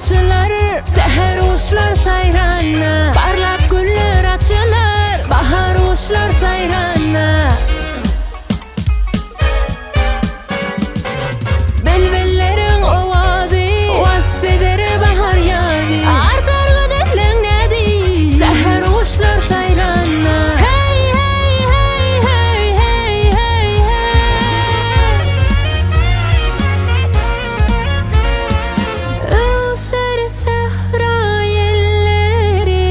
açylar, Säher guşlar saýranda. Parlap güller açylar, Bahar guşlar saýranda. Bilbilleriň owazy Wasp eder bahar ýazy Artar gözelliň näzi Säher guşlar saýranda Heý heý heý heý heý heý heý Öwser sähra ýelleri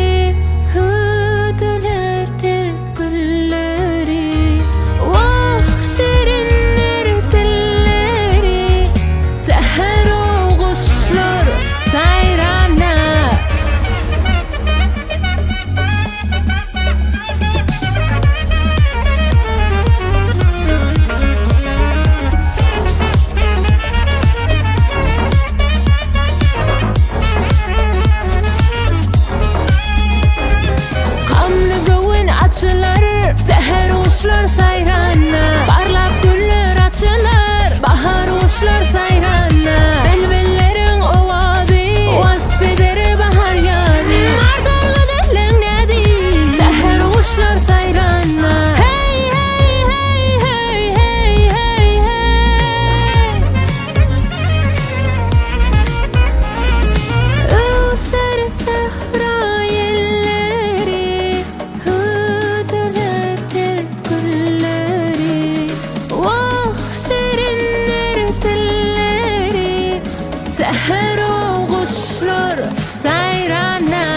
Hüwdüler ter Gülleri, wah, şirindir dilleri, Säher-ow guşlar saýranda. Gamly göwün açylar, säher guşlar saýranda, Parlap güller açylar, bahar guşlar saýranda. Bilbilleriň owazy wasp eder bahar ýazy, Artar gözelliň näzi, säher guşlar saýranda. Heý, heý, heý, heý, heý, heý, heý. Öwser sähra ýelleri, Hüwdüler ter gülleri, Wah, şirindir dilleri, Säher-ow guşlar saýranda.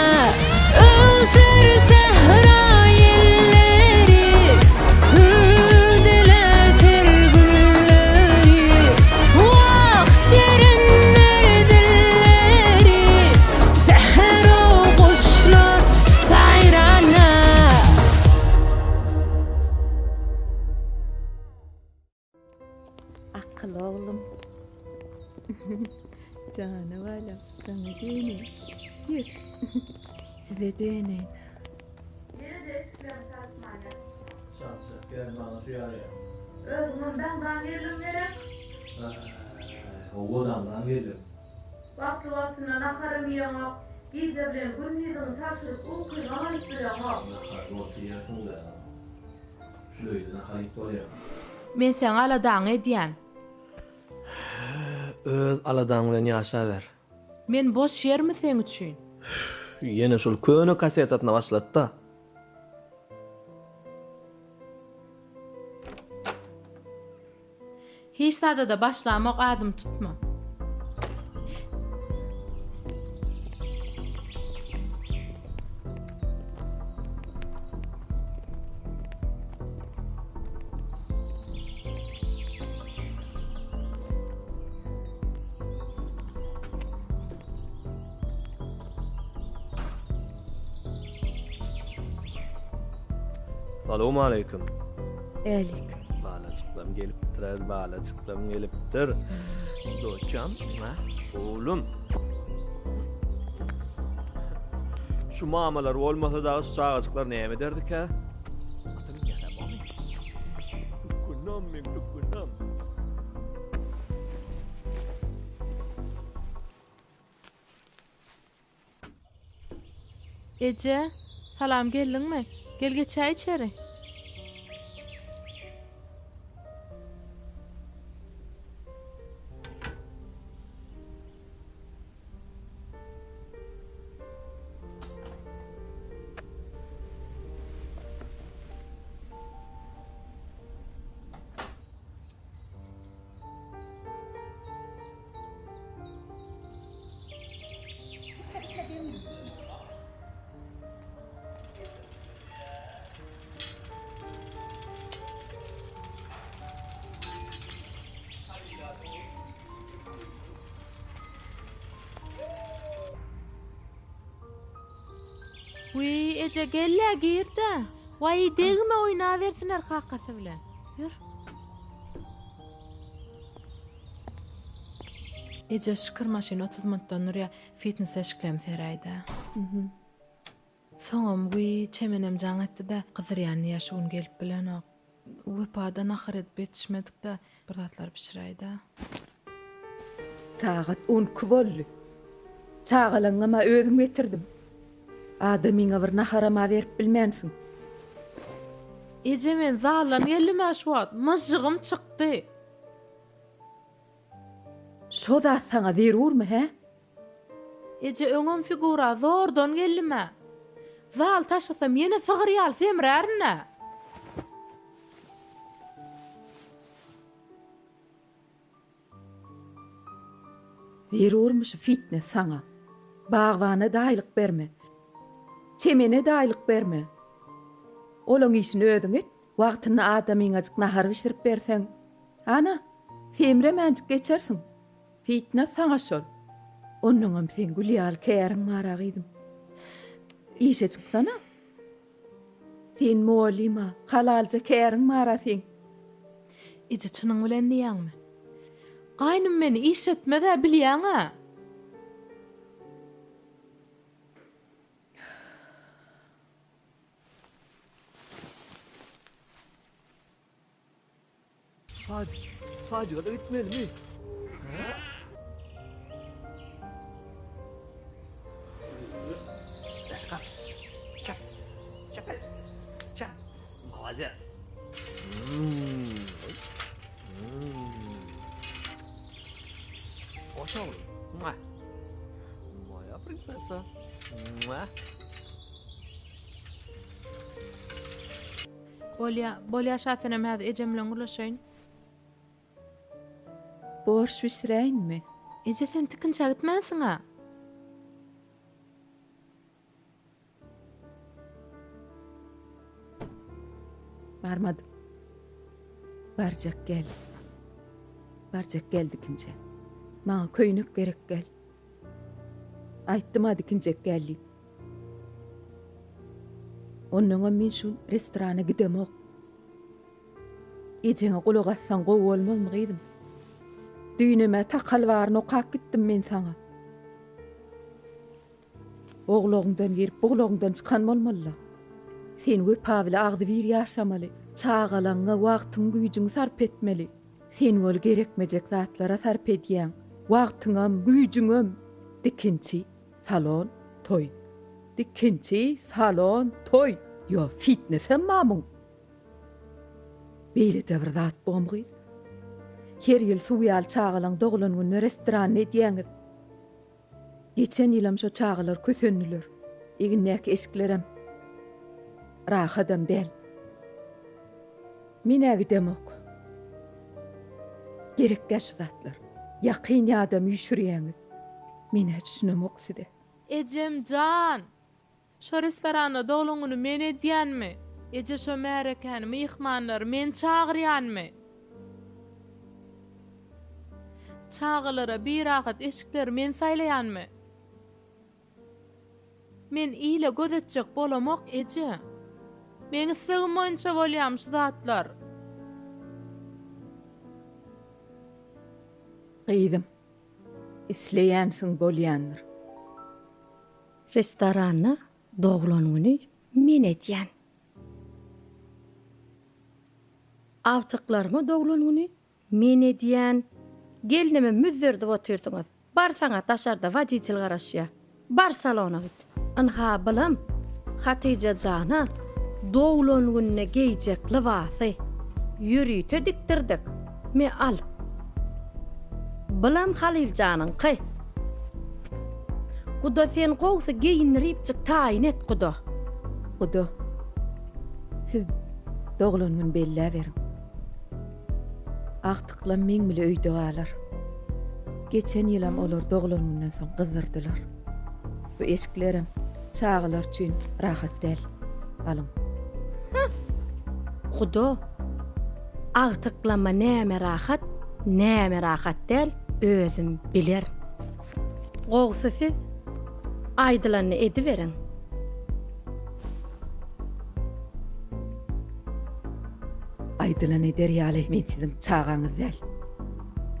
Öwser sähra ýelleri, Hüwdüler ter gülleri, Wah, şirindir dilleri, Säher-ow guşlar saýranda. Akylly oglum. Jana balam, saňa döneýin. Ýör. Size döneýin. Ýene-de eşiklerini çalyşmaýar. Çalyşjak ýeri maňa şu ýaraýar. Özüňem daňdan geldiň gerek? Aý, hawa daňdan geldim. Wagtly-wagtynda naharam iýeňok. Gije bilen gündiziňi çalşyryp ukyňam alyp bileňok. Nahar bolsa iýersiň-dä. Şu öýde nahar iýip bolýar. Men seň aladaňy edýän. Öz aladaň bilen ýaşaber. Men boş ýermi seň üçin? Ýene şol köne kasetasyna başlady-da. Hiç zada-da başlamok adymy tutma. Salowmaleýkim. Älik. Balajyklam gelipdir, balajyklam gelipdir. Doçam, oglum. Şu mamalar bolmasa dagy şu çagajyklar näme ederdikä? Ata münýär-ä bamy? Tükgünam meň tükgünam. Eje, salam geldiňmi? Gel geçäý içeri. Wiý, eje gel-le gir-de. Waý, degme oýnabersinler kakasy bilen. Ýör. Eje şükür maşyn 30 minutdan durýa. Fitness eşiklem seräýdä. Soňam wiý, Çemenem jaň etdi-de, gyzyrýan diýýä şu gün gelip bilenok. Wepa-da nahar edip ýetişmedik-de, bir zatlar bişiräýdä. Sagat on iki boldy. Çagalaňňam-a özüm getirdim. Adamyňa bir naharam-a berip bilmänsiň. Eje men zaldan geldim-ä şu wagt. Myžžygym çykdy. Şo zat saňa zerurmy, hä? Eje öňem figura zordan geldim-ä. Zal taşlasam ýene sygyr ýaly semrärin-ä. Zerurmy şu fitnes saňa? Bagbana daýylyk berme. Çemene daýylyk berme. Olaň işini özüň et. Wagtynda adamyňajyk nahar bişirip berseň, ana, semremänjik geçersiň. Fitnes saňa şol. Onnoňam seň gül ýaly käriň bar-a gyzym. Işe çyksana. Sen mugallym-a, halalja käriň bar-a seň. Eje çynyň bilen diýýäňmi? Gaýnym meni işletmez-ä bilýäň-ä. Sadyk, Sadyga-da gitmelimi? Çap, çap, çap. Молодец. Oç oglum. Moja princesa. Bolýa, bolýa Şasenem häzir ejem bilen gürleşeýin. Borş bişiräýinmi? Eje sen tikinçä gitmänsiň-ä? Barmadym. Barjak gel. Barjak gel dikinçä. Maňa köýnek gerek gel. Aýtdym-a dikinjek gel diýip. Onnoňam men şu restorana gidemok. Ejeňe gulak assaň gowy bolmazmy gyzym? Düýnem-ä takal baryny okap gitdim men saňa. O gulagyňdan girip, bu gulagyňdan çykan bolmaly-la. Sen Wepa bile agzybir ýaşamaly, çagalaňňa wagtyň-güýjüňi sarp etmeli. Sen ol gerekmejek zatlara sarp edýäň, wagtyňam, güýjüňem. Dikinçi, salon, toý. Dikinçi, salon, toý. Ýo, fitnesem bar muň. Beýle-de bir zat bormy gyz? Her ýyl suw ýaly çagalaň doglan gününe restoranda edýäňiz. Geçen ýylam şo çagalar kösendiler. Egindäki eşiklerem rahadam däl. Men-ä gidemok. Gerekgä şu zatlar. Ýakyn ýadam üýşürýäňiz. Men-ä düşünemok size. Ejem jan! Şo restoranda doglan güni men edýänmi? Eje şo märekäni, myhmanlary men çagyrýanmy? Çagalara birahat eşikleri men saýlaýanmy? Men ile göz etjek bolamok eje. Meň islegim boýunça bolýamy şu zatlar? Gyzym, isleýänsiň bolýandyr. Restoranda doglan güni men edýän. Agtyklaryma doglan güni men edýän. Gelnime müzzerdip otyrsyňyz. Bar saňa daşarda woditel garaşýa. Bar salona git. Ynha bylam Hatyja jana doglan gününe geýjek lybasy. Ýörite dikdirdik. Me al. Bylam Halyl janyňky. Guda sen gowsy geýindiripjik taýyn et guda. Guda, siz doglan gün belläberiň. Agtyklam meň bile öýde galar. Geçen ýylam olar doglan günden soň gyzdyrdylar. Bu eşiklerem çagalar üçin rahat däl. Alyň. Hah! Guda, agtyklama näme rahat, näme rahat däl, özüm bilerin. Gowsy siz aýdylanyny ediberiň. Aýdylan eder ýaly men siziň çagaňyz däl.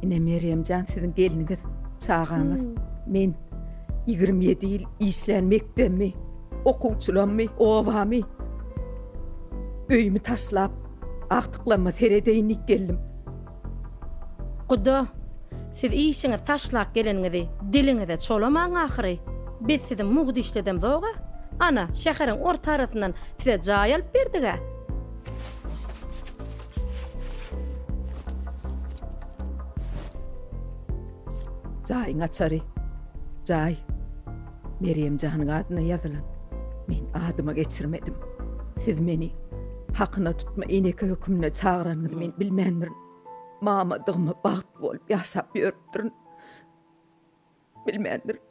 Ine Merýem jan siziň gelniňiz, çagaňyz. Men 27 ýyl işlän mekdebimi, okuwçylammy, obamy, öýümi taşlap, agtyklama seredeýin diýip geldim. Guda, Siz işiňizi taşlap geleniňizi diliňize çolamaň ahyry. Biz sizi mugt işledemzog-a. Ana, şäheriň orta arasyndan size jaý alyp berdig-ä. Jaýyň açary. Jaý. Merýem janyň adyna ýazylan. Men adyma geçirmedim. Siz meni hakyna tutma eneke höküminde çagyranyňyzy men bilmändirin. Mamadygyma bagtly bolup ýaşap ýörüpdirin. Bilmändirin.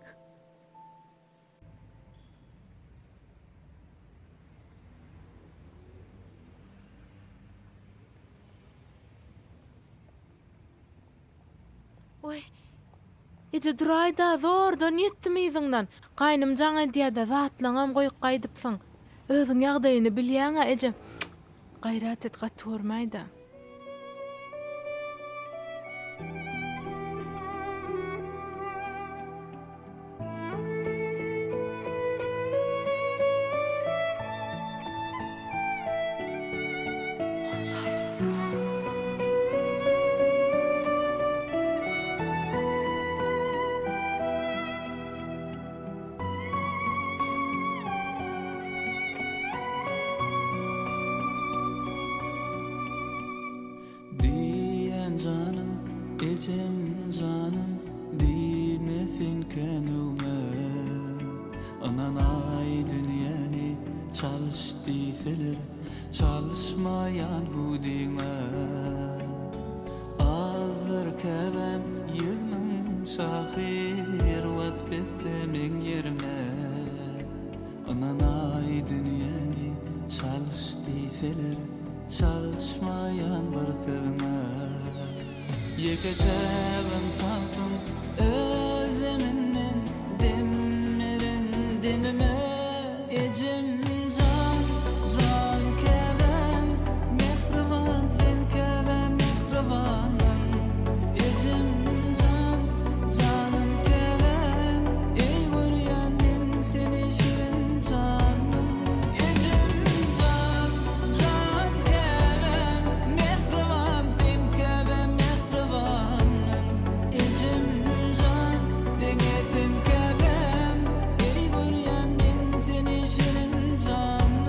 Oý, eje duraý-da, zordan ýetdim yzyňdan. Gaýnym jaň edýä-de, zatlaňam goýup gaýdypsyň. Özüň ýagdaýyny bilýäň-ä, eje. Gaýrat et, gaty görmäý-dä. Diýýän janym, ejem janym, Diýme sen kän öwme. Ynanaý dünýäni çalyş diýseler, Çalyşmaýan hüwdiňe. Azdyr käbäm 100.000 şahyr Wasp etse meň ýerime. Ynanaý dünýäni çalyş diýseler, Çalyşmaýan bir sözüňe. Ýeke-täk ynsansyň öz deminden dem beren demime. Ejem jan, jan käbäm, mähriban sen käbäm mähribanym. Ejem jan, janym käbäm, eý görýän men seni şirin janym. Ejem jan, jan käbäm, mähriban sen käbäm mähribanym. Ejem jan, deňe sen käbäm, eý görýän men seni şirin janym.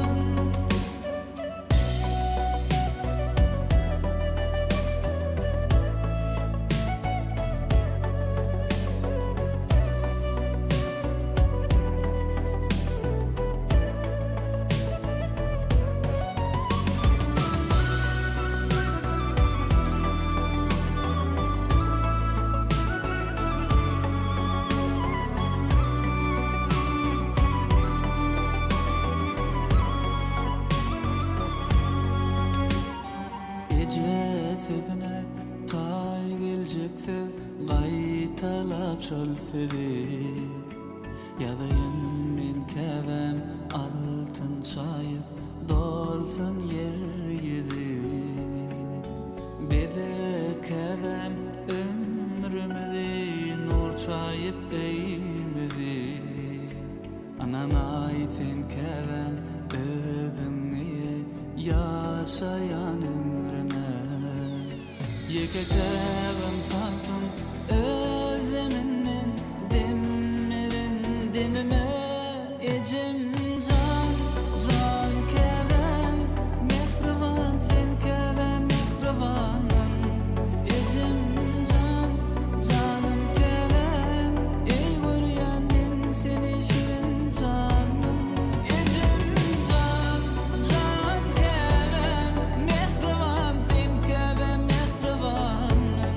Eje sözüne taý geljek söz Gaýtalap şol sözi Ýazaýyn men käbäm altyn çaýyp Dolsun ýer ýüzi Beze käbäm ömrümizi Nur çaýyp öýmüzi Ynanaý sen käbäm özüňi Ýaşaýan ömrüme. Ýeke-täk ynsansyň öz deminden dem beren demime. Ejem jan, jan käbäm, mähriban sen käbäm mähribanym. Ejem jan, janym käbäm, eý görýän men seni şirin janym. Ejem jan, jan käbäm, mähriban sen käbäm mähribanym.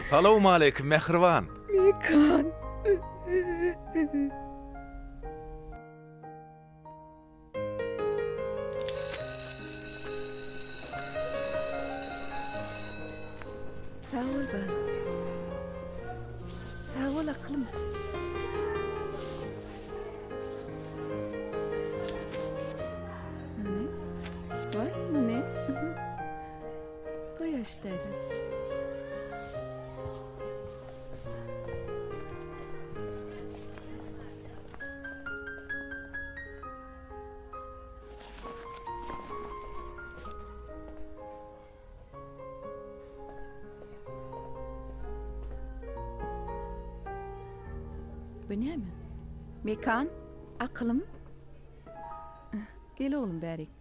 Salowmaleýkim, mähriban. Mekan. Sag bol balam. Sag bol akylym. Hany? Waý, muny. Goý aşdaýda. Bu näme? Mekan, akylym. Gel oglum bärik.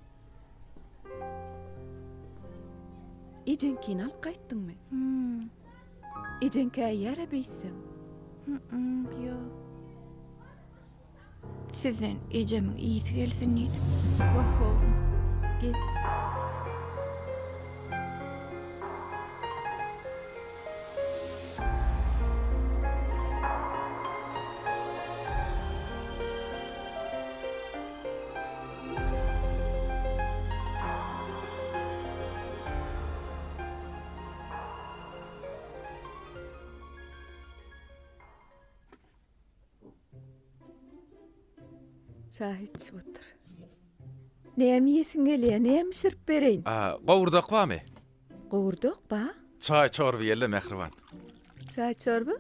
Ejeňkini alyp gaýtdyňmy? Hmm. Ejeň käýýär-ä beýtseň. Hmm, ýok. Sizden ejemiň ysy gelsin diýdim. Wah oglum. Gel. Çaý içip otur. Näme iýesiň gelýär? Näme bişirip bereýin? A, gowurdak barmy? Gowurdak bar. Çaý çorba iýeli mähriban. Çaý çorba?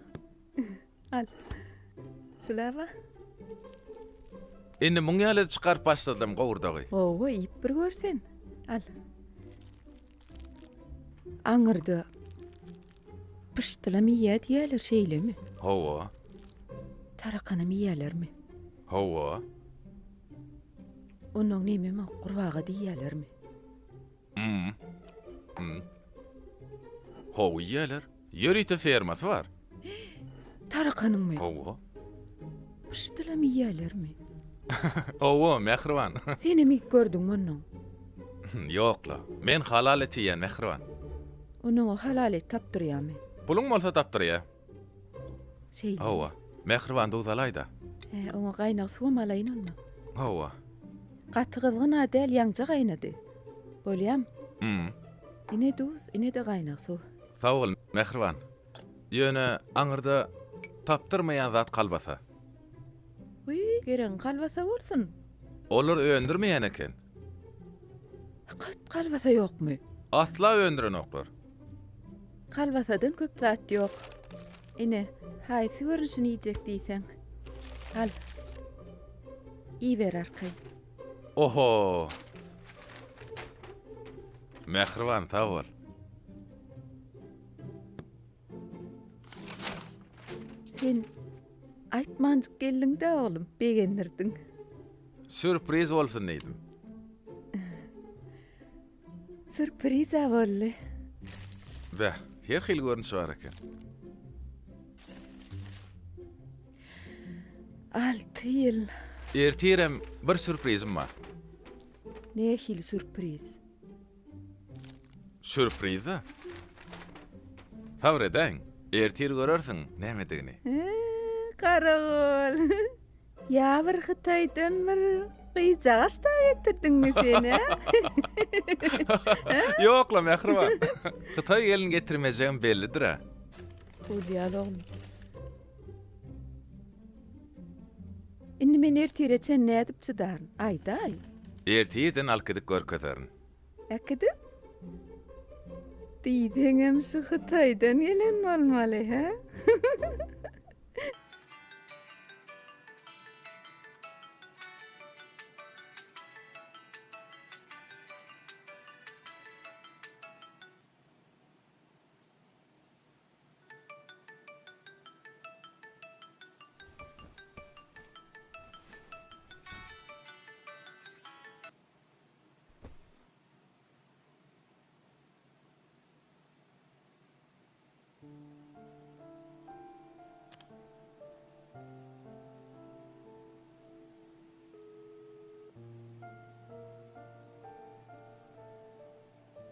Al. Şulaba. Indi muň ýaly edip çykaryp başladym gowurdagy. Hawa, iýip bir gör sen. Al. Aňyrda pyşdylam iýýä diýýärler, şeýlemi? Hawa. Tarakanam iýýärlermi? Hawa. Onnoň nemem gurbaga diýýärlermi? Hmm. Hmm. Hawa iýýärler. Ýörite fermasy bar. Tarakanyňmy? Hawa. Pyşdylam iýýärlermi? Hawa, mähriban. Senem iýip gördüňmi onnoň? Ýok-la. Men halal et iýýän, mähriban. Onnoň o halal et tapdyrýarmy? Puluň bolsa tapdyrýar. Şeýle. Hawa. Mähriban duz alaý-da. Hä, oňa gaýnag suwam alaýyn onda. Hawa. Gaty gyzgyn-a däl, ýaňja gaýnady. Bolýam. Hmm. Ine duz, ine-de gaýnag suw. Sag bol, mähriban. Ýöne aňyrda tapdyrmaýan zat kalbasa. Wiý, geregiň kalbasa bolsun. Olar öndürmeýän eken. Hakyt kalbasa ýokmy? Asla öndürenoklar. Kalbasadan köp zat ýok. Ine, haýsy görnüşini iýjek diýseň. Al. Iýiber arkaýyn. Oho! Mähriban, sag bol. Sen aýtmanjyk geldiň-dä, oglum, begendirdiň. Sýurpriz bolsun diýdim. Sürpriz-ä boldy. Beh, her hili görnüşi bar eken. Alty ýyl. Ertirem bir sürprizim bar. Nähili sürpriz? Sürpriz-dä. Sabyr edäýiň, ertir görersiň nämedigini. Garagol. Ýa bir Hytaýdan bir gyzjagaş da getirdiňmi sen, hä? Ýok-la, mähriban. Hytaý gelin getirmejegim bellidir-ä. Bolýar oglum. Indi men ertire çen nädip çydaryn? Aýdaý. Ertirden alyp gidip görkezerin. Äkidip? Diýseňem şu Hytaýdan gelen bolmaly, hä?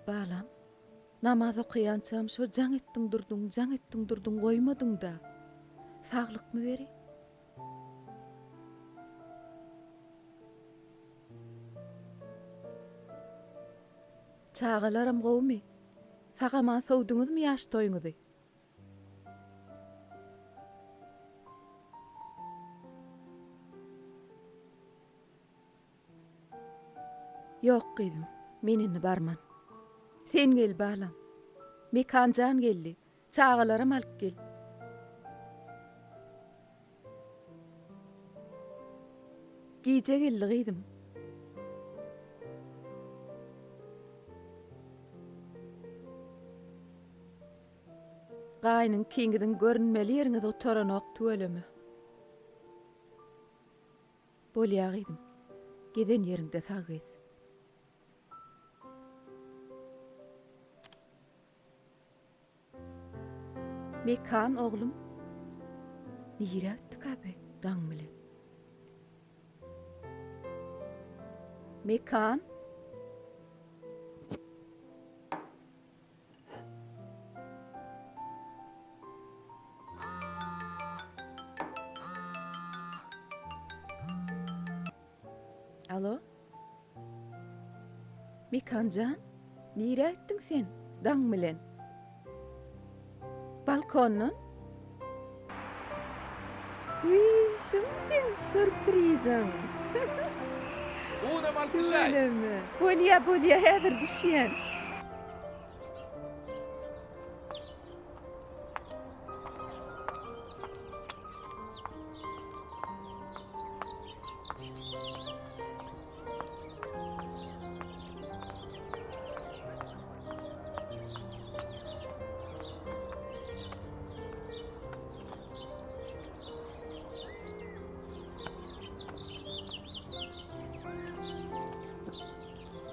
Balam. Namaz okaýançam şo jaň etdiň durduň, jaň etdiň durduň goýmadyň-da. Saglykmy beri? Çagalaram gowumy? Sag-aman sowduňyzmy ýaş toýuňyzy? Ýok gyzym, men indi barman. Sen gel balam. Mekan jan geldi. Çagalaram alyp gel. Gije geldi gyzym. Gaýnyň ikiňiziň görünmeli ýeriňiz gutaranok tüweleme. Bolýa gyzym. Gezen ýeriňde sag gez. Mekan oglum. Nirä gitdikä bi daň bilen? Mekan. Alo? Mekanjan, nirä gitdiň sen daň bilen? Balkondan? Wiý, şumy seň sýurpriziň? Unam alyp düşäý. Tüweleme. Bolýa, bolýa, häzir düşýän.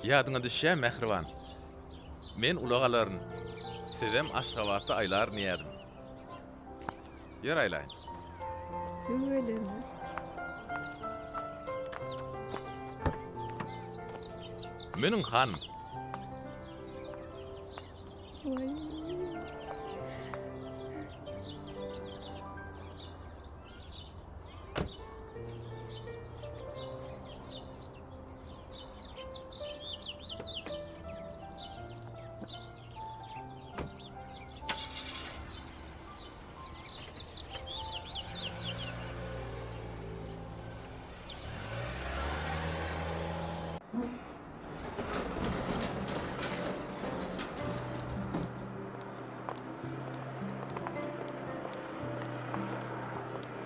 Ýadyňa düşýämi, mähriban? Men ulag alaryn, sizem Aşgabatda aýlaryn diýýärdim. Ýör aýlaýyn. Tüweleme. Münüň, hanym. Waý.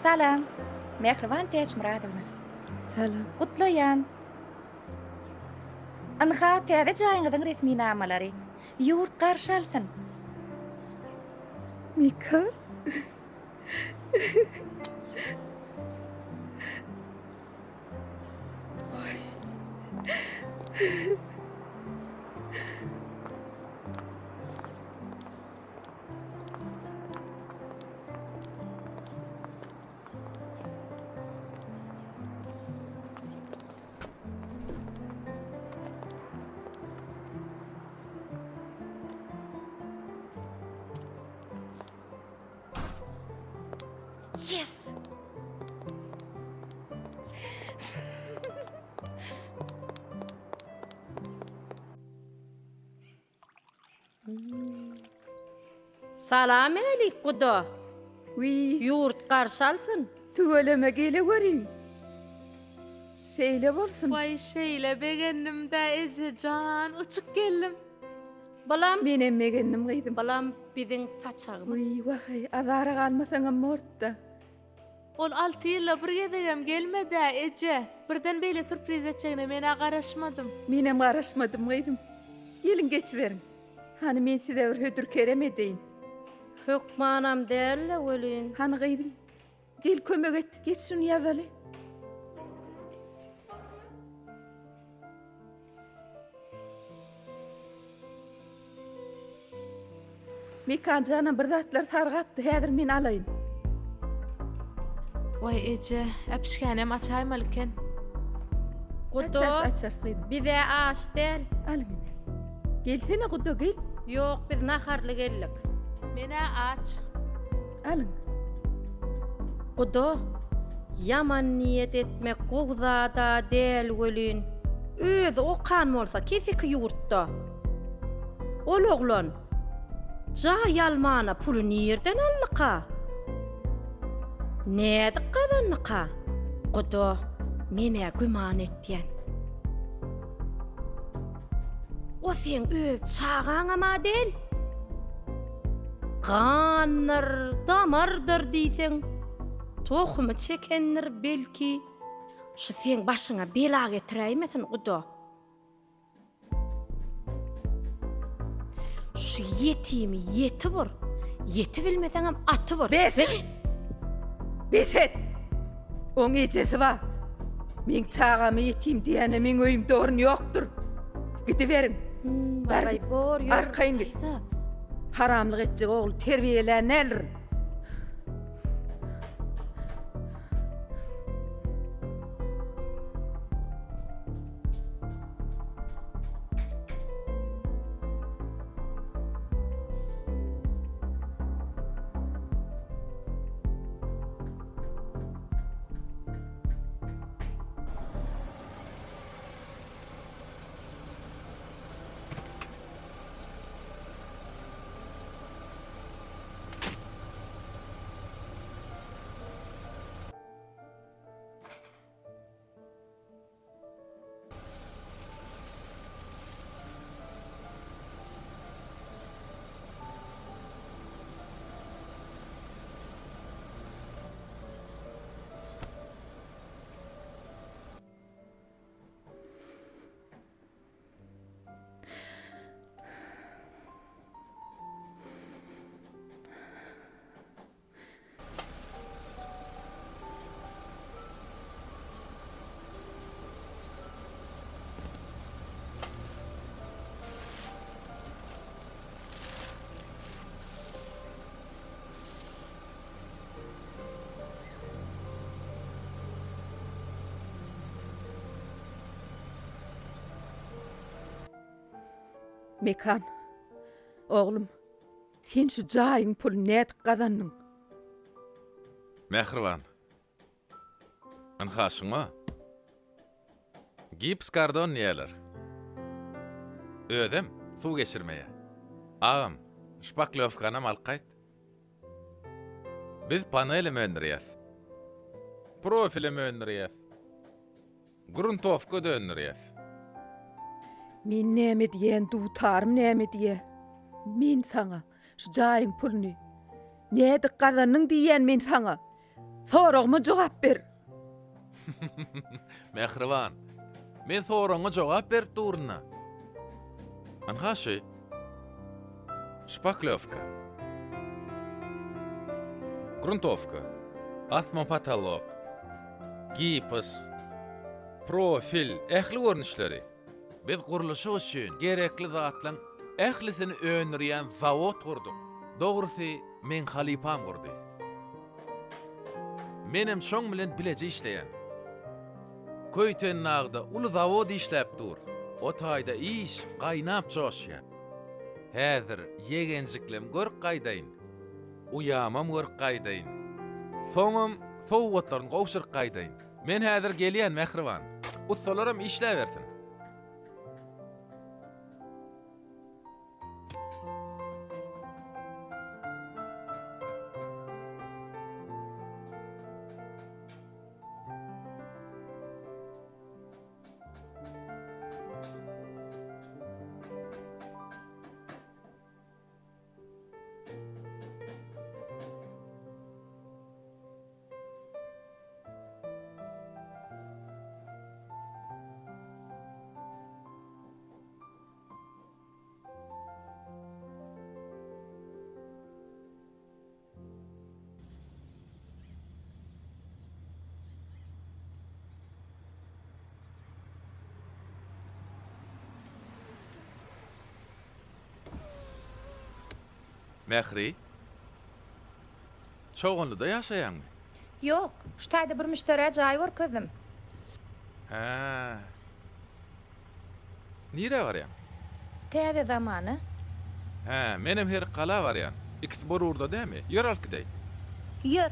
Salam, Mähriban Täçmyradowna. Salam. Gutlaýan. Ynha, täze jaýyňyzyň resminamalary. Ýurt garşy alsyn. Mika? Yes! Salam älik guda. Wiý. Ýurt garşy alsyn. Tüweleme geleweriň. Şeýle bolsun. Waý şeýle begendim-dä ejejan, uçup geldim. Balam. Menem begendim gyzym. Balam biziň saçagymyz. Wiý wahaý azara galmasaňam bortda. Ol alty ýylda bir gezegem gelmed-ä, eje. Birden beýle sürpriz etjegine men-ä garaşmadym. Menem garaşmadym, gyzym. Geliň, geçiberiň. Hany, men size bir hödür-kerem edeýin. Hökmanam däl-le welin. Hany, gyzym, gel kömek et, geç şuny ýazaly. Mekan janam bir zatlar sargapdy, häzir men alaýyn. Waý eje, äpişgänem açaýmaly eken. Guda, Açarys, açarys gyzym. Bize aş däl. Alyň ine. Gelsene Guda, gel. Ýok, biz naharly geldik. Men-ä aç. Alyň. Guda, ýaman niýet etmek gowy zad-a däl welin, özi okan bolsa keseki ýurtda. Ol oglan jaý almana puly nirden aldyka? Nädip gazandyka? Guda, men-ä güman etýän. O seň öz çagaňam-a däl. Gandyr, damardyr diýseň, tohumy çekendir belki. Şu seň başyňa bela getiräýmesin, guda. Şu ýetimi ýeti bur. Ýeti bilmeseňem aty bur. Bes! Bes et! Oň ejesi bar. Meň çagamy ýetim diýene meň öýümde orun ýokdur. Gidiberiň. Bar git. Arkaýyn git. Haramlyk etjek ogly terbiýelän däldirin. Mekan, oglum, Sen şu jaýyň puluny nädip gazandyň? Mähriban. Ynha şuňa gips kardon diýerler. Özem suw geçirmeýär. Agam, şpaklýowkanam alyp gaýt. Biz panelem öndürýäs. Profilem öndürýäs. Gruntowka döndürýäs. Men näme diýen, dutarym näme diýe. Men saňa şu jaýyň puluny nädip gazandyň diýýän men saňa. Soragyma jogap ber. Mähriban, men soragyňa jogap berip durun-a. Ynha şu. Şpaklýowka. Gruntowka. Asma potolok. Gips. Profil, ähli görnüşleri. Biz gurluşyk üçin gerekli zatlaň ählisini öndürýän zawod gurduk. Dogrusy, meň halypam gurdy. Menem şoň bilen bileje işleýän. Köýtendagda uly zawod işläp dur. O taýda iş gaýnap joşýar. Häzir ýegenjiklem görüp gaýdaýyn. Uýamam görüp gaýdaýyn. Soňam sowgatlaryny gowşuryp gaýdaýyn. Men häzir gelýän, mähriban. Ussalaram işläbersin. Mähri, Çoganlyda ýaşaýaňmy? Ýok, şu taýda bir müşderä jaý görkezdim. Hä. Nirä barýaň? Täze zamana. Hä, menem Herikgala barýan. Ikisi bir ugurda dämi? Ýör alyp gideý. Ýör.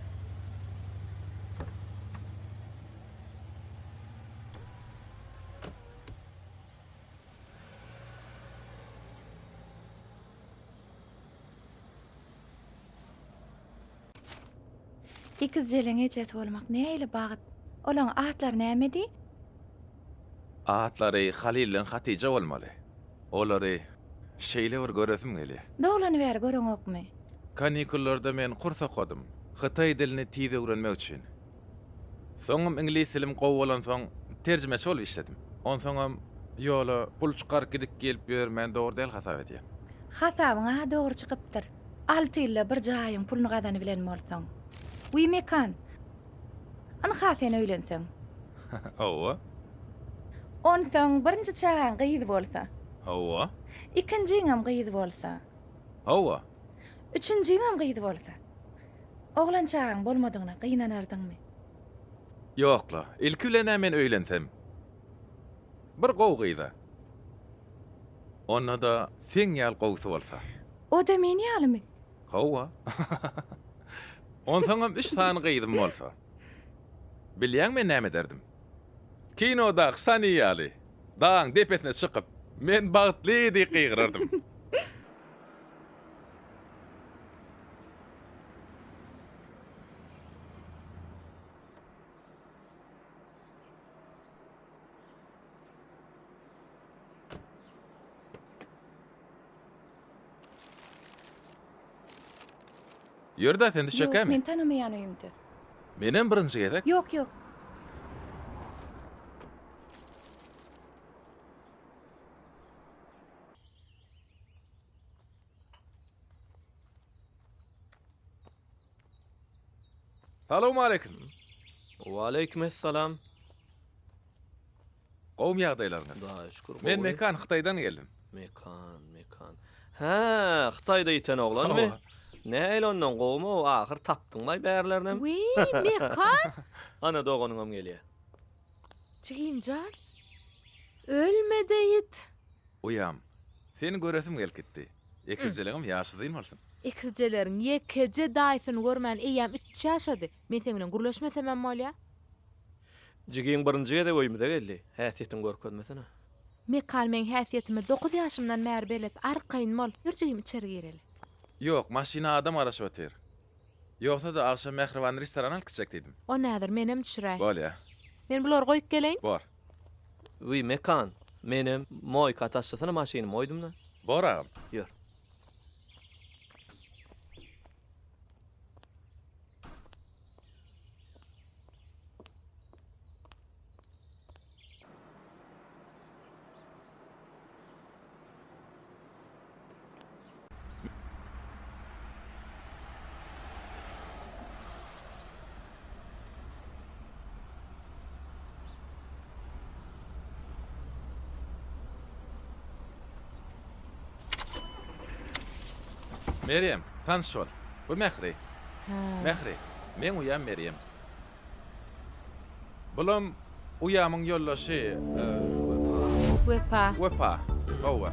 Ekizjeleň ejesi bolmak nähili bagt. Olaň atlary nämedi? Atlary Halyl bilen Hatyja bolmaly. Olary şeýle bir göresim gelýär. Doglany bäri göreňokmy? Kanikullarda men kurs okadym. Hytaý dilini tiz öwrenmek üçin. Soňam iňlis dilim gowy bolansoň terjimeçi bolup işledim. Onsoňam ýola pul çykaryp gidip gelip ýörmän dogry däl hasap edýän. Hasabyň-a dogry çykypdyr. Alty ýylda bir jaýyň puluny gazanybilen bolsaň. Wiý Mekan! Ynha sen öýlenseň. Hawa. Onsoň birinji çagaň gyz bolsa. Hawa. Ikinjiňem gyz bolsa. Hawa. Üçünjiňem gyz bolsa. Oglan çagaň bolmadygyna gynanardyňmy? Ýok-la, ilki bilen-ä men öýlensem. Bir gowy gyza. Onda-da seň ýaly gowusy bolsa. O-da men ýalymy? Hawa. Onsoňam üç sany gyzym bolsa. Bilýäň men näme ederdim? Kinodaky Sani ýaly, dagyň depesine çykyp, Men bagtly! diýip gygyrardym. Ýör-dä, sen Ýok, düşekkämi? men tanamaýan öýümde. Menem birinji gezek. Ýok, ýok. Salowmaleýkim. Waleýkim essalam. Gowumy ýagdaýlaryňyz? Hudaýa şükür gowy. Men Mekan, Hytaýdan geldim. Mekan, Mekan. Hä, Hytaýda ýiten oglanmy? Hawa. Nähili ondan gowumy-ow, ahyr tapdyňmaý bärlerinem. Wiý, Mekan! Ana doganyňam gelýär. Jigimjan, ölme-de ýit. Uýam, seni göresim gelip gitdi. Ekizjeleňem ýaşy uzyn bolsun. Ekizjeleriň ýekeje daýysyny görmän eýýäm üç ýaşady. Men seň bilen gürleşmesemem bolýa. Jigiň birinji gezek öýümize geldi. Häsiýetiňi görkezmesene. Mekan meň häsiýetime dokuz ýaşymdan bäri belet. Arkaýyn bol. Ýör jigim içeri gireli. Ýok, maşyna adam garaşyp otyr. Ýogsa-da agşam Mähribany restorana alyp gitjek diýdim. Onda häzir menem düşüräý. Bolýa. Men bulary goýup geleýin. Bor. Wiý, Mekan, menem moýka taşlasana maşynymy goýdum-da. Bor agam. Ýör. Merýem, tanyş bol. Bu Mähri. Mähri, meň uýam Merýem. Bulam uýamyň ýoldaşy Wepa. Wepa. Hawa.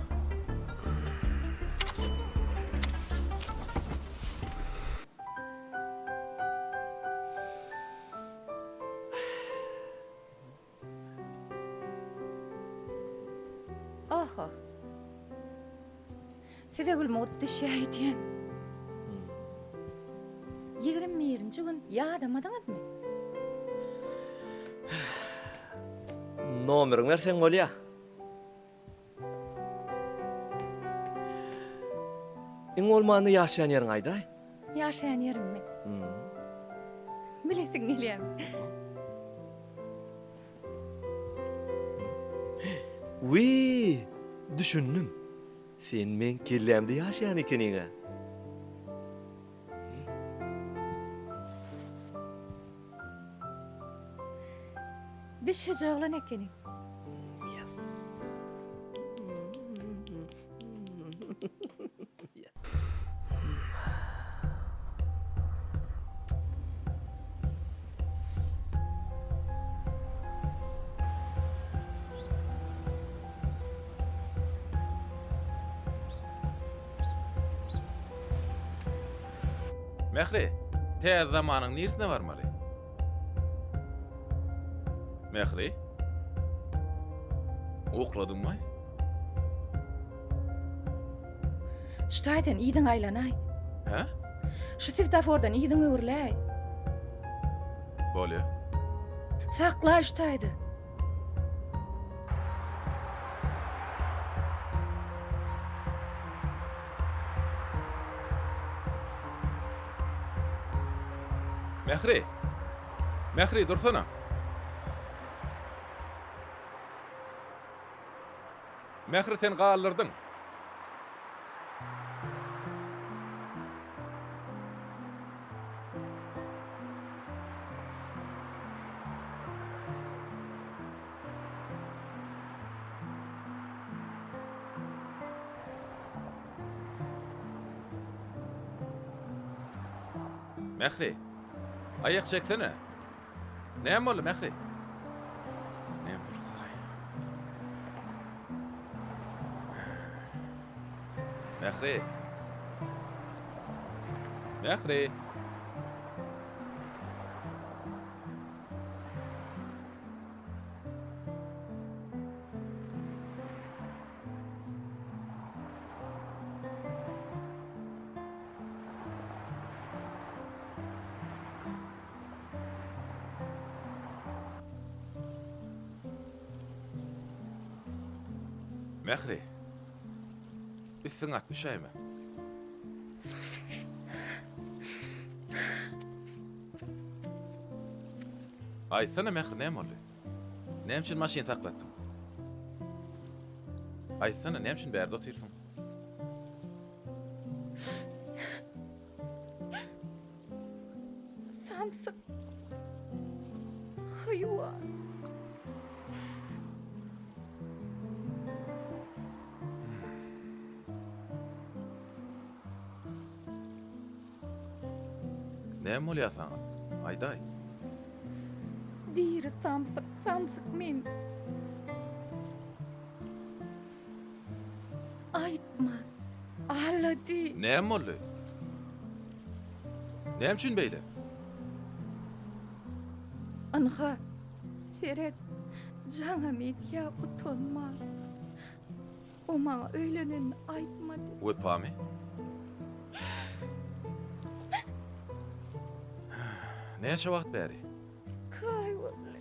Oho. Size gül mugt düşýär öýdýän. 21-nji gün ýadamadyňyzmy? Nomeriňi berseň bolýa. Iň bolmanda ýaşaýan ýeriňi aýdaý. Ýaşaýan ýerimmi? Bilesiň gelýärmi? Wiý, düşündim. Sen meň kellämde ýaşaýan ekeniň-ä. Düşüji oglan ekeniň. Yes. Yes. Mähri, täze zamanyň niresine barmaly? Mähri? Ukladyňmy? Şu taýdan yzyň aýlanaý. Hä? Şu swetofordan yzyň öwrüläý. Bolýa. Saklaý şu taýda. Mähri! Mähri, dursana! Mähri sen galdyrdyň. Mähri, aýak çeksene. Näme boldy, Mähri? Näme boldy, Saraý? Mähri. Mähri. Mähri. Üstüň at düşäýme. Aýtsana Mähri näme boldy? Näme üçin maşyn saklatdyň? Aýtsana näme üçin bärde otyrsyň? Samsyk. Haýwan. Näme bolýar saňa? Aýdaý. Diri samsyk, samsyk men. Aýtma. Alla diý. Näme boldy? Näme üçin beýle? Ynha, seret, jaňam edýä utanman. O maňa öýlenenini aýtmady. Wepamy? Näçe wagt bäri? Iki aý boldy.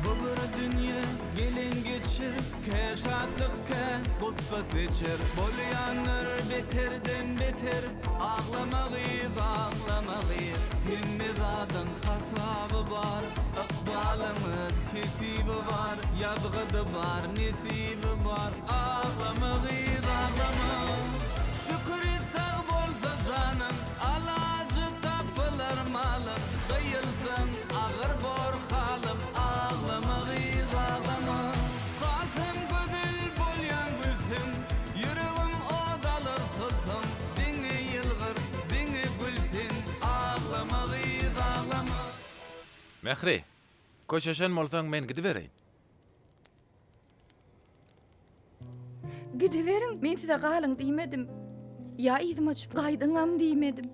Bu bir dünýe gelen geçir Kä şatlyk kä gussa seçer Bolýanlar beterden beter Aglama gyz aglama gyz Hemme zadyň hasaby bar Ykbalyň öz hesibi bar Ýazgydy bar nesibi bar Aglama gyz aglama Şükür et sag bolsa janyň Alajy tapylar malyň Gyýylsaň agyr bor halym Aglama gyz aglama Hasam gözel bolýaň gülseň Ýüregim ot alar solsaň Diňe ýylgyr diňe gül sen. Mähri, köşeşen bolsaň men gidibereýin. Gidiberiň, men size galyň diýmedim. Ýa yzyma düşüp gaýdyňam diýmedim.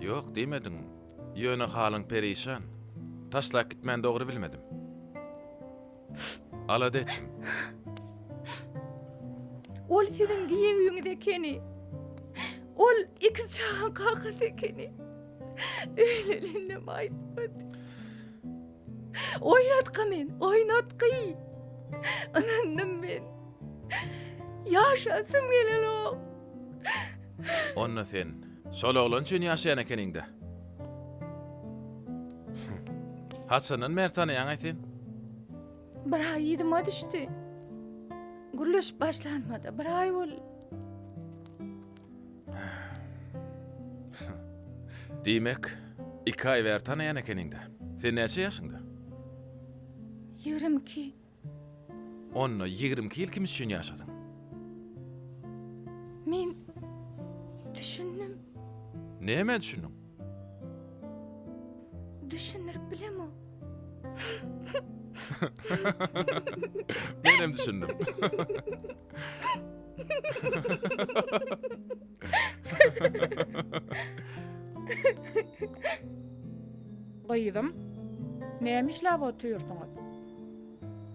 Ýok, diýmediň. Ýöne halyň perişan. Taşlap gitmän dogry bilmedim. Alada etdim. Ol siziň giýewiňiz ekeni. Ol ikiz çagaň kakasy ekeni. Öýlenendem aýtmady. Oýnatgy men, oýnatgy. Ynandym men. Ýaşasym gelenok. Onda sen şol oglan üçin ýaşaýan ekeniň-dä. Haçandan bäri tanaýaň-aý sen? Bir aý yzyma düşdi. Gürleşip başlanmada bir aý boldy. Diýmek, iki aý bäri tanaýan ekeniň-dä. Sen näçe ýaşyňda? 22. Onda 22 ýyl kim üçin ýaşadyň? Men düşündim. Nämä düşündiň? Düşündirip bilemok. Menem düşündim. Gyzym, näme işläp otyrsyňyz?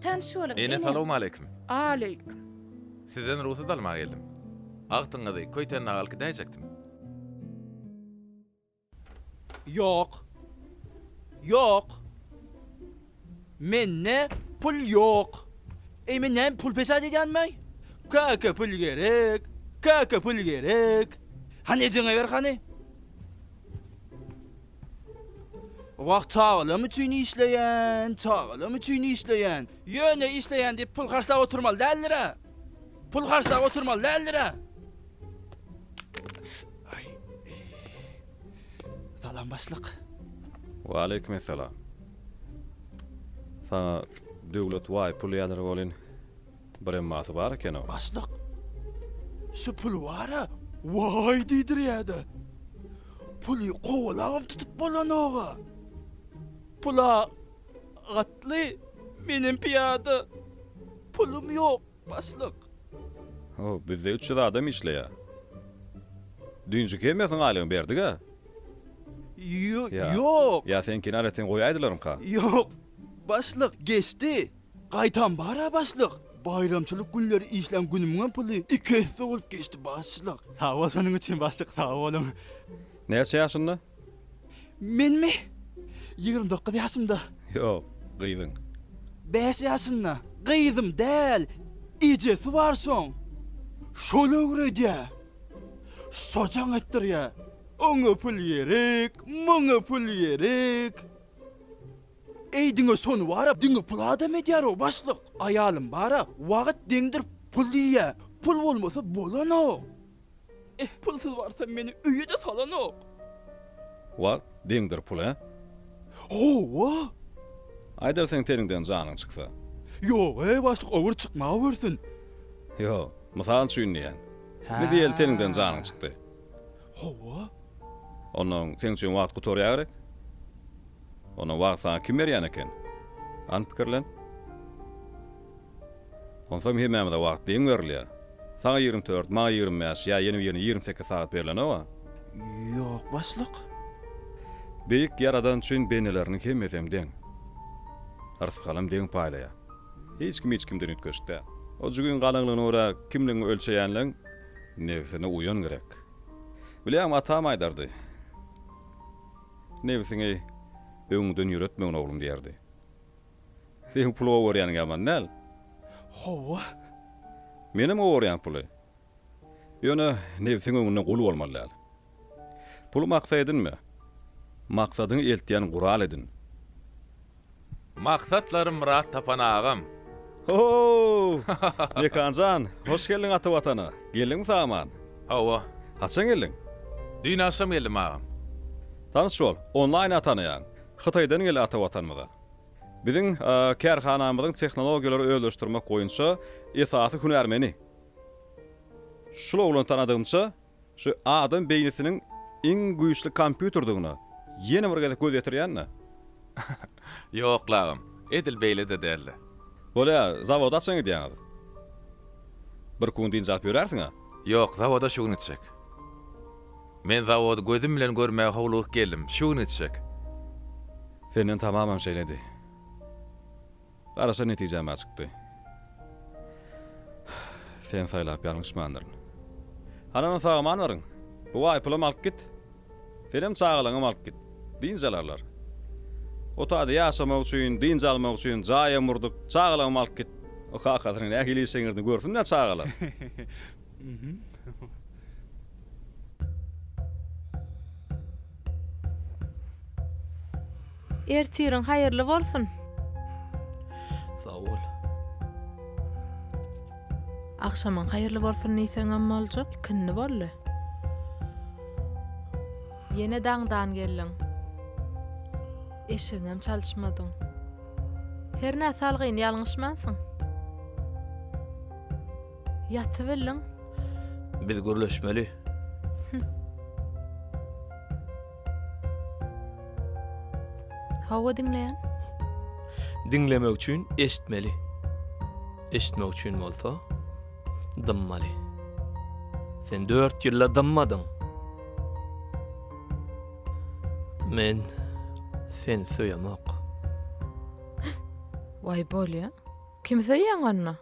Tanyş boluň, Ene enem. salowmaleýkim. Aleýkim. Sizden rugsat almaga geldim. Agtyňyzy Köýtendaga alyp gidäýjekdim. Ýok. Ýok. Mende pul ýok. Eý men näme pul pesat edýänmi? Kaka pul gerek. Kaka pul gerek. Hany ejeňe ber hany. Wah çagalam üçin işleýän, çagalam üçin işleýän. Ýöne işleýän diýip pul harçlap oturmaly däldir-ä. Pul harçlap oturmaly däldir-ä. Salam başlyk. Waleýkim essalam. Saňa Döwlet waý pul ýazyr welin bir emmasy bar eken-ow. Başlyk, şu pul bar-a, waý diýdirýä-de. Puly kowalabam tutup bolanok-a. Pul-a atly, menem pyýada. Pulum ýok. Başlyk. Ho, bizde 300 adam işleýär. Düýnjük hemmesiniň aýlygyny berdik-ä. Ýok. Ýa seňkini aýratyn goýaýdylarmyka? Ýok, başlyk, geçdi. Gaýtam bar-a, başlyk. Baýramçylyk günleri işlän günümiňem puly iki esse bolup geçdi, başlyk. Sag bol şonuň üçin, başlyk, sag boluň. Näçe ýaşynda? Menmi? 29 ýaşymda. Ýok, gyzyň. Bäş ýaşynda. Gyzym däl, ejesi bar şoň. Şol öwredýä. Şo jaň etdirýä. Oňa pul gerek, muňa pul gerek. Eý diňe şony bara diňe pul adam edýär-ow başlyk. Aýalym bara wagt deňdir pul diýýä. Pul bolmasa bolanok. Eh, pulsuz barsam meni öýe-de salanok. Wagt deňdir pul, hä? Hawa. Aýdar seň teniňden janyň çyksa. Ýog-eý, başlyk, o bir çykmawersin. Ýok, mysal üçin diýýän. Indi diýeli teniňden janyň çykdy. Hawa. Onnoň seň üçin wagt gutarýa gerek? Onda wagt saňa kim berýän eken? Hany pikirlen. Onsoň hemmämize wagt deň berilýär. Saňa 24, maňa 25, ýa ýene birine 28 sagat berlenoga. Ýok, başlyk. Beýik Ýaradan üçin bendeleriniň hemmesem deň. Rysgalam deň paýlaýar. Hiç kim hiç kimden üýtgeşik däl. O jügiň galyňlygyna görä kimligiňi ölçeýänleň nebsine uýan gerek. Bilýäňmi, atam aýdardy. Nebsiňi öňüňden ýöretmegin oglum diýerdi. Seň puly gowy görýäniň ýaman däl. Hawa. Menem gowy görýän puly. Ýöne nebsiň öňünde gul bolmaly däl. Puly maksat edinme. Maksadyňy eltýän gural edin. Maksatlarym myrat tapan agam. Ho-o! Mekan jan, hoş geldiň ata Watana. Geldiňmi sag-aman? Hawa. Haçan geldiň? Düýn agşam geldim agam. Tanyş bol, onlaýn tanaýaň. Hytaýdan geldi ata Watanymyza. Biziň kärhanamyzyň tehnologiýalary özleşdirmek boýunça esasy hünärmeni. Şul oglany tanadygymça, şu adam beýnisiniň iň güýçli kompýuterdigine. ýene bir gezek göz ýetirýän-dä. Ýok, lagym, edil beýle-de däldi. Bolýa, zawoda haçan gidýäňiz? Birki gün dynç alyp ýörärsiň-ä? Ýok, zawoda şu gün gitjek. Men zawody gözüm bilen görmäge howlugyp geldim, şu gün gitjek. Senden tamamam şeýledi. Garaşan netijäm-ä çykdy. Seni saýlap ýalňyşmandyryn. Hany onda sag-aman baryň. Bu baý pulam alyp git. Senem çagalaňam alyp git. Dynç alarlar. O taýda ýaşamak üçin, dynç almak üçin jaýam gurduk. Çagalaňam alyp git. O kakasynyň nähili işeňirdini görsün-dä çagalar. Ertiriň haýyrly bolsun. Sag bol. Agşamyň haýyrly bolsun diýseňem boljak, ikindi boldy. Ýene daňdan geldiň. Eşigiňem çalyşmadyň. Hernä salgyny ýalňyşmansyň. Ýatybildiň. Biz gürleşmeli. Hawa diňleýän. Diňlemek üçin eşitmeli. Eşitmek üçin bolsa dymmaly. Sen dört ýylda dymmadyň. Men seni söýemok. Waý bolýa. Kimi söýýäň onda?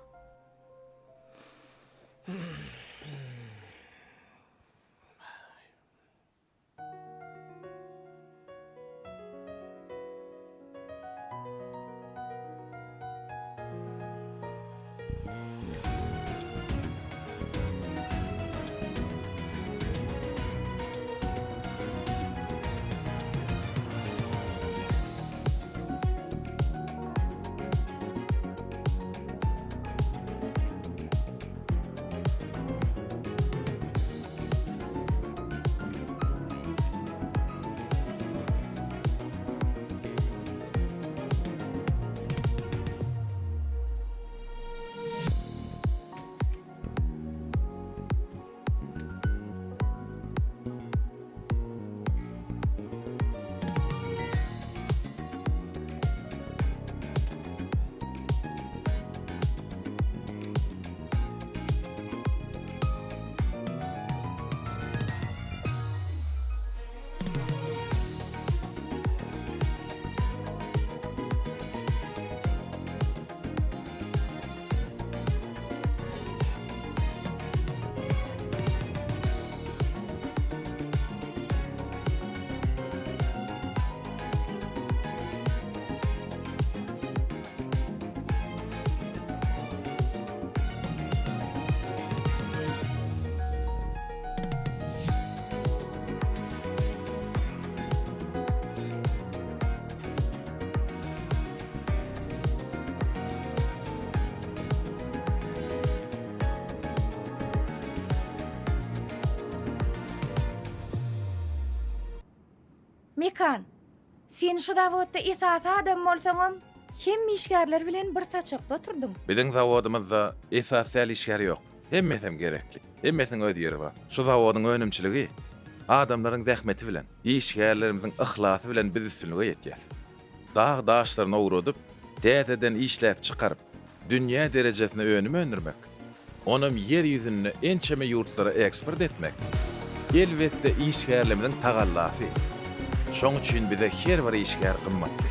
Mekan, sen şu zawodda esasy adam bolsaňam, hemme işgärler bilen bir saçakda oturdyň. Biziň zawodymyzda esasy däl işgär ýok. Hemmesem gerekli. Hemmesiniň öz ýeri bar. Şu zawodyň önümçiligi adamlaryň zähmeti bilen, işgärlerimiziň yhlasy bilen biz üstünlige ýetýäs. Dag daşlaryny owradyp, täzeden işläp çykaryp, dünýä derejesinde önüm öndürmek, onam ýer ýüzünde ençeme ýurtlara eksport etmek, elbetde, işgärlerimiziň tagallasy. Şoň üçin bize her bir işgär gymmatly.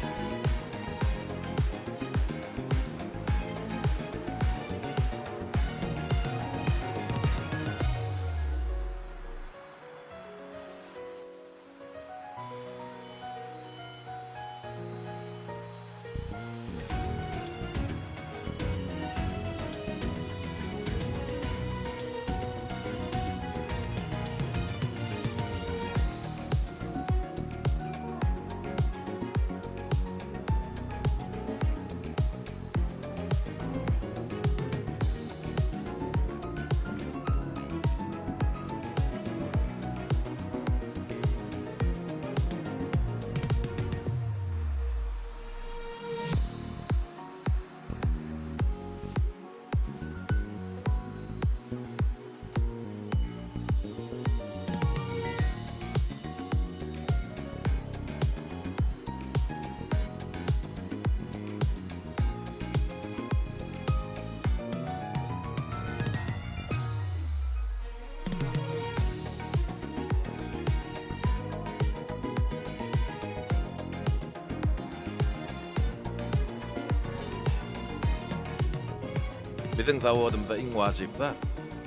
Biziň zawodymyzda iň wajyp zat,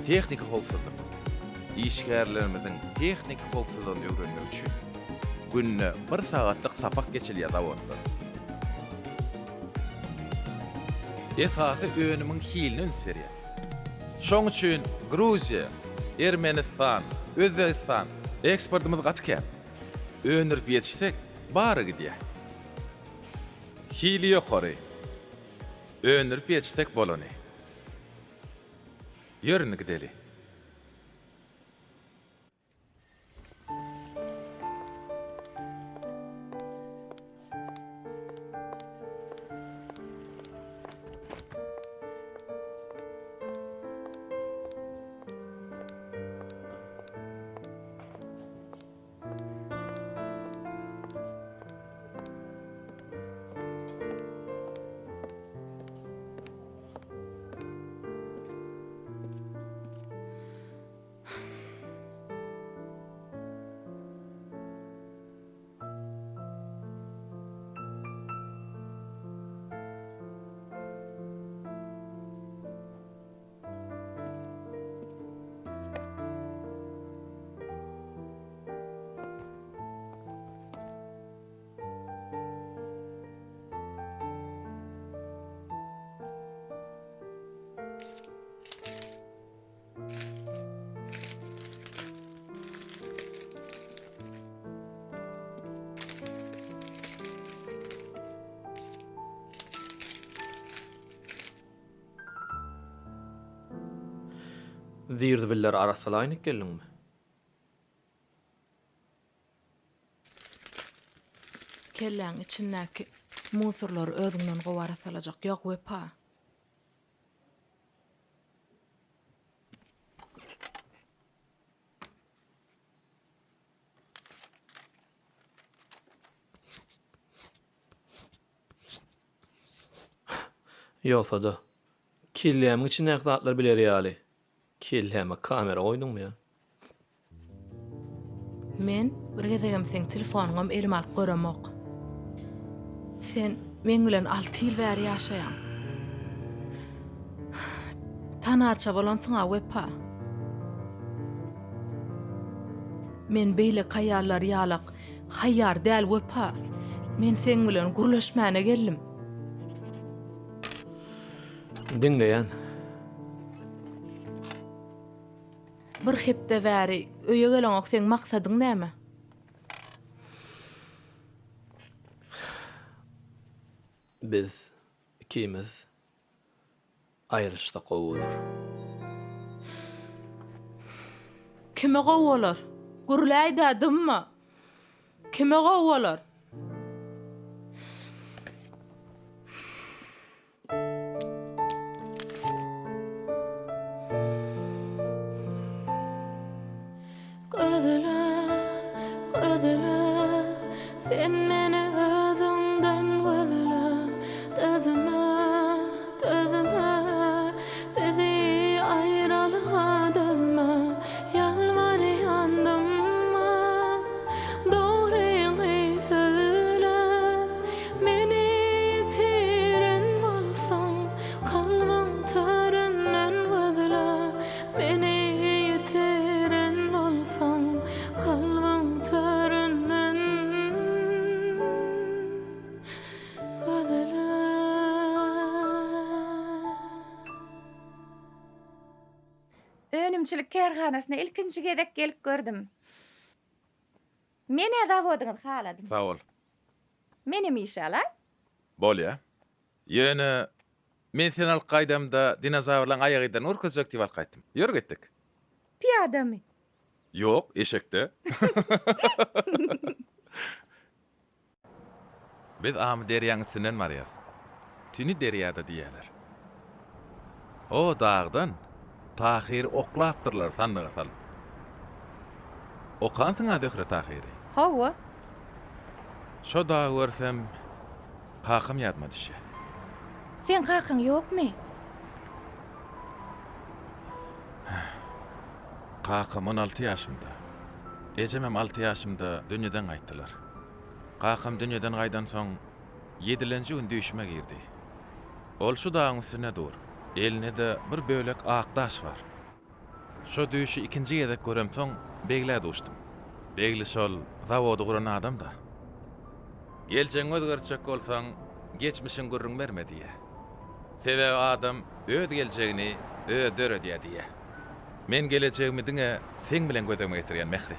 tehniki howpsuzlyk. Işgärlerimiziň tehniki howpsuzlygyny öwrenmek üçin günde bir sagatlyk sapak geçilýär zawodda. Esasy önümiň hiline üns berýäs. Şoň üçin Gruziýa, Ermenistan, Özbegistan eksportymyz gaty kän. Öndürip ýetişsek, bary gidýär. Hili ýokary. Öndürip ýetişsek bolany. Ýör indi gideli. Zir-zibilleri arassalaýyn geldiňmi? Kelläň içindäki musorlary özüňden gowy arassalajak ýok, Wepa. Ýogsa-da, kellämiň içindäki zatlary biler ýaly, kelläme kamera goýduňmy ýa? Men bir gezegem seň telefonyňam elime alyp göremok. Sen meň bilen alty ýyl bäri ýaşaýaň. Tanarça bolansyň-a Wepa. Men beýleki aýallar ýalak haýýar däl Wepa. Men seň bilen gürleşmäne geldim. Diňleýän. Bir hepde bäri öýe geleňok seň maksadyň näme? Biz ikimiz aýrylyşsak gowy bolar. Kime gowy bolar? Gürläýdä dymma. Kime gowy bolar? Gözle, gözle, sen meni özüňden gözle, Dözme, dözme, bizi aýralyga dözme, Ýalbarýan dymma, dogryňy söýle. Meni ýitiren bolsaň, kalbyň töründen gözle. Meni ýitiren bolsaň, kalbyň töründen gözle. Önümçilik kärhanasyna ilkinji gezek gelip gördüm. Men-ä zawodyňyzy haladym. Sag bol. Menem işe alaý. Bolýa. Ýöne men seni alyp gaýdamda dinozawrlaň aýak yzlaryny görkezjek diýip alyp gaýtdym. Ýör gitdik. Pyýadamy? Ýok, eşekde. Biz Amyderýaň üstünden barýas. Tüni derýada diýýäler. O dagdan Tahyry oklapdyrlar sandyga salyp. Okansyň-a Zöhre Tahyry? Hawa. Şo dagy görsem, kakam ýadyma düşýär. Seň kakaň ýokmy? Kakam 16 ýaşymda, ejemem alty ýaşymda dünýeden gaýtdylar. Kakam dünýeden gaýdansoň, ýedilenji gün düýşüme girdi. Ol şu dagyň üstünde dur. Elinde-de bir bölek ak daş bar. Şo düýşi ikinji gezek göremsoň, Beglä duşdum. Begli şol zawody guran adam-da. Geljegiňi özgertjek bolsaň, geçmişiňi gürrüň berme diýýä. Sebäbi adam öz geljegini özi döredýä diýýä. Men gelejegimi diňe seň bilen göz öňüme getirýän, Mähri.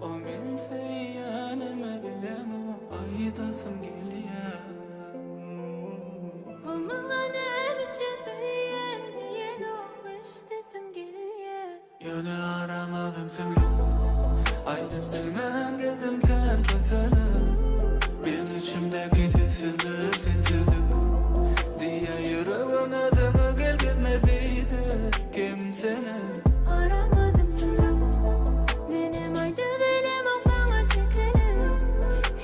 O men söýýänimi bilemok aýdasym gelýär. O maňa näme üçin söýýän diýenok eşdesim gelýär. Ýöne aramyz ümsümlik Aýdyp bilmän gezdim kän kösenip Meň içimdäki sessizlik sensizlik Diýýär ýüregim özüňe gel gezme beýdip kemsenip. Aramyz ümsümlik Menem aýdybilemok saňa çekinip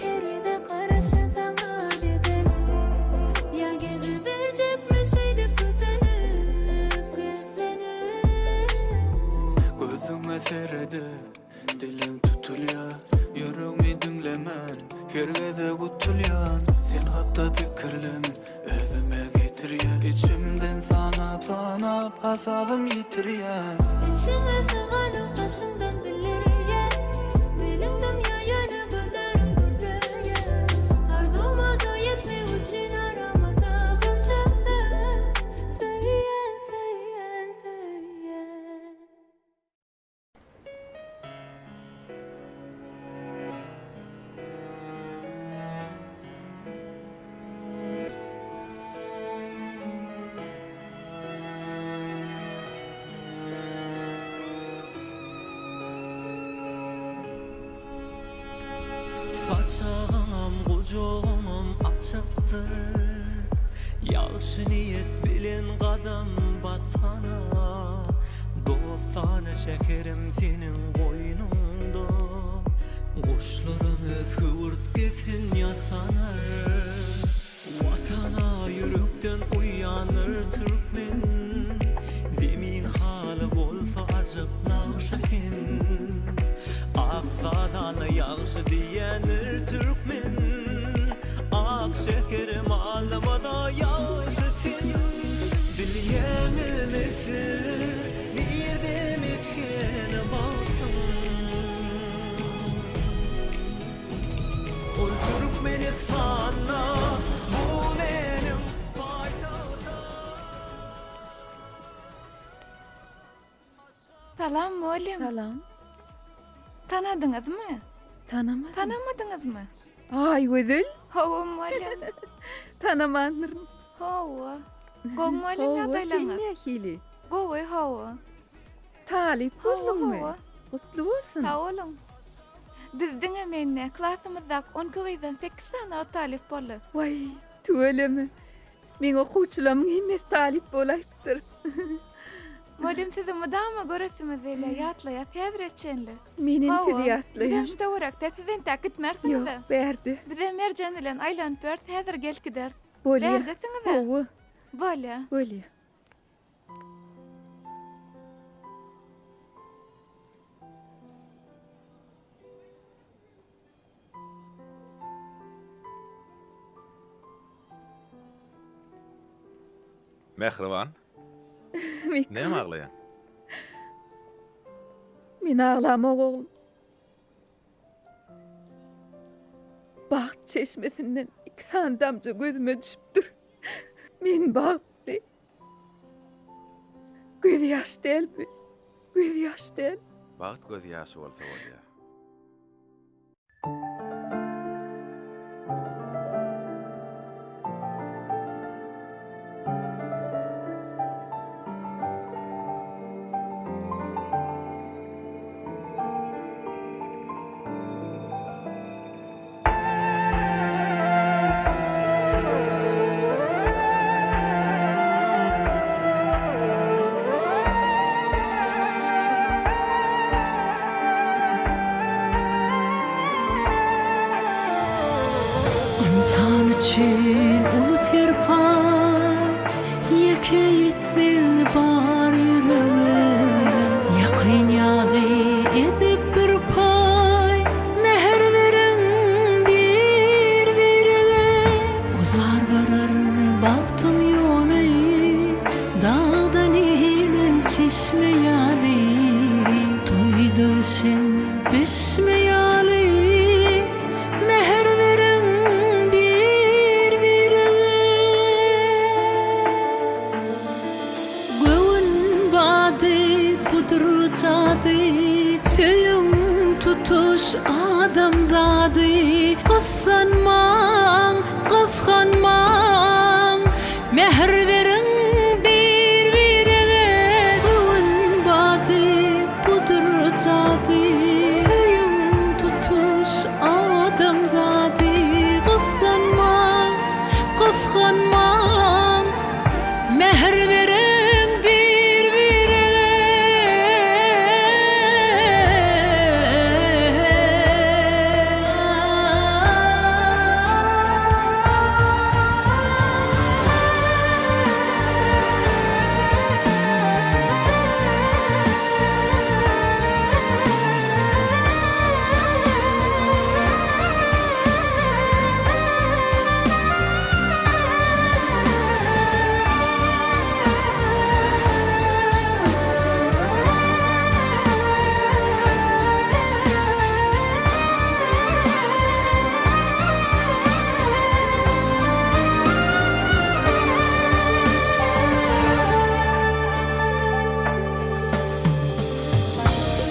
Her gezek garaşan saňa bezenip Ýa geziberjekmi şeýdip kösenip Gözüňe seredip dilim tutulýar Ýüregmi diňlemän her gezek utulýan Sen hakda pikirlem özüme getirýär Içimden sanap-sanap hasabym ýitirýän. Içiňe syganok daşyňdan bildirýär Meniň dymýa ýöne gözleriň gürleýär Arzuwymyza ýetmek üçin aramyzda birje söz Söýýän söýýän söýýän. Saçagyňam, gujagyňam açykdyr. Ýagşy niýet bilen gadam basana. Dostana şäherim seniň goýnuňda. Guşlaram öz höwürtgesin ýasanar. Watana ýürekden uýandyr türkmen, Zemin haly bolsa ajap nagşy sen. Ak zadana ýagşy diýendir türkmen, Ak şekerim almada ýagşy sen. Bilýäňmi siz nirde mesgen bagtyň? Ol Türkmenistanda bu meniň paýtagtym. Salam mugallym. Salam. Tanadyňyzmy? Tanamadym. Tanamadyňyzmy? Aýgözel. Hawa mugallym. Tanamandyryn. Hawa. Gowy mugallym ýagdaýlaryňyz? Hawa, sen nähili? Gowy, hawa. Talyp bolduňmy? Hawa, hawa. Gutly bolsun. Sag boluň. Biz diňe men däl, klasymyzdaky on iki gyzdan sekiz sany talyp boldy. Waý, tüweleme. Meň okuwçylarymyň hemmesi talyp bolaýypdyr. Mugallym sizi mydama göresimiz gelýär, ýatlaýas häzire çenli. Menem sizi ýatlaýan. Bizem şu töwerekde, siz entäk gitmersiňiz-ä. Ýok, bärde. Bizem Merjen bilen aýlanyp ýörüs, häzir gelip gideris. Bolýa. Bärdesiňiz-ä? Hawa. Bolýa. Bolýa. Mähriban. Mekan. Näme aglaýaň? Men aglamok oglum. Bagt çeşmesinden iki sany damja gözüme düşüpdir. Men bagtly. Gözýaş däl bu. Gözýaş däl. Bagt gözýaşy bolsa bolýar. Ynsan üçin uly serpaý, Ýeke ýetmez bar ýürege. Ýakyn ýady edip bir paý, Mähir beriň bir-birege. Uzar barar bagtyň ýoly, Dagdan inen çeşme ýaly. Toýda bişen pişme ýaly. Mähir beriň bir-birege. Göwün bady budur jady, Söýüň tutuş adamzady. Gyssanmaň, gysganmaň, Mähir beriň bir-birege. Göwün bady budur jady, Söýüň tutuş adamzady. Gyssanmaň, gysganmaň, Mähir beriň bir-birege.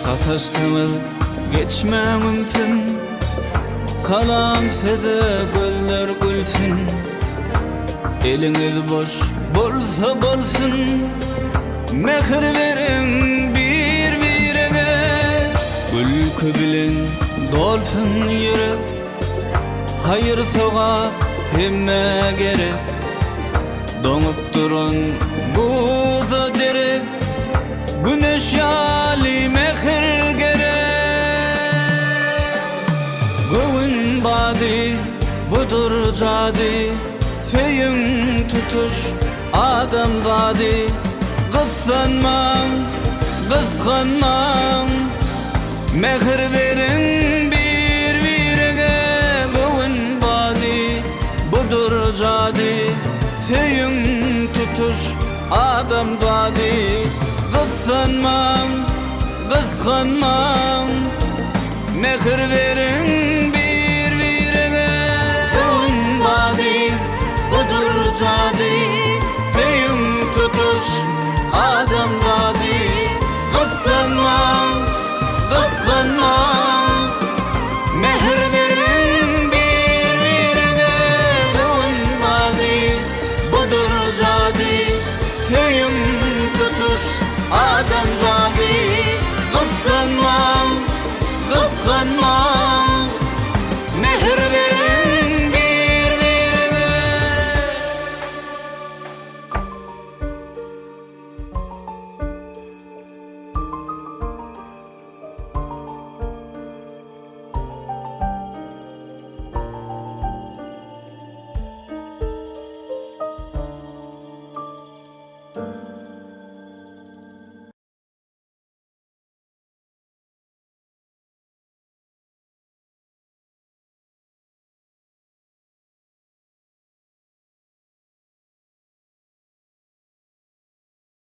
Sataşsaňyz geçmäň ümsüm Salam size gözler gülsün Eliňiz boş bolsa bolsun Mähir beriň bir-birege Gülki bilen dolsun ýürek Haýyr-sogap hemmä gerek Doňup duran buza derek Güneş ýaly mähir gerek. Göwün bady, budur jady, Söýüň tutuş adamzady. Gyssanmaň, gysganmaň, Mähir beriň bir-birege. Göwün bady, budur jady, Söýüň tutuş adamzady. Gyssanmaň, gysganmaň, Mähir beriň.